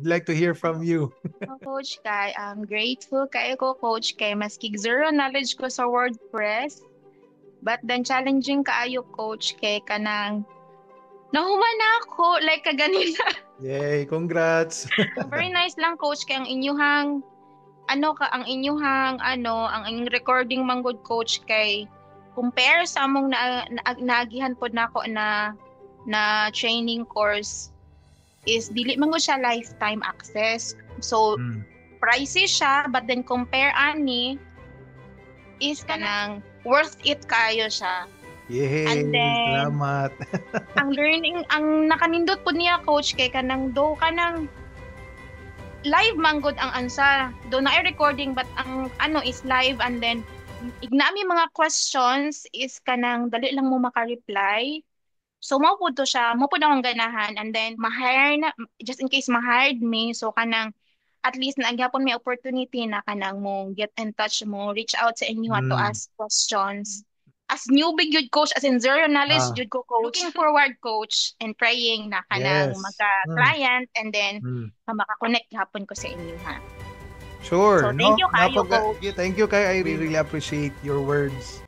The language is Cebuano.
We'd like to hear from you. Coach, kay I'm grateful kaayo ko, Coach, kay maski zero knowledge ko sa WordPress. But then challenging kaayo, Coach, kay kanang nahuman na ako like kaganina. Yay, congrats. Very nice lang, Coach, kay ang inyuhang ano ka ang inyuhang ano ang inyong recording manggod, Coach, kay compare sa among naagihan pod nako na na training course is dili man gud siya lifetime access. So pricey siya, but then compare ani is kanang worth it kaayo siya. Yay, And then, salamat. Ang learning, ang nakanindot pod niya, Coach, kay kanang do kanang live manggod ang ansa. Do na recording, but ang ano is live, and then ignami mga questions is kanang dali lang mo maka-reply. So mao pud to siya, mao pud akong ganahan, and then ma-hire na, just in case ma-hired me, so kanang at least naa gyapon may opportunity na kanang mo get in touch mo, reach out sa inyo to ask questions. As newbie gyud, Coach, as in zero knowledge jud ko, Coach. Looking forward, Coach, and praying na kanang magka-client and then maka-connect gihapon ko sa inyo ha. Sure. So, thank No? you kaayo, Napaka- Coach. Yeah, thank you kay I really, really appreciate your words.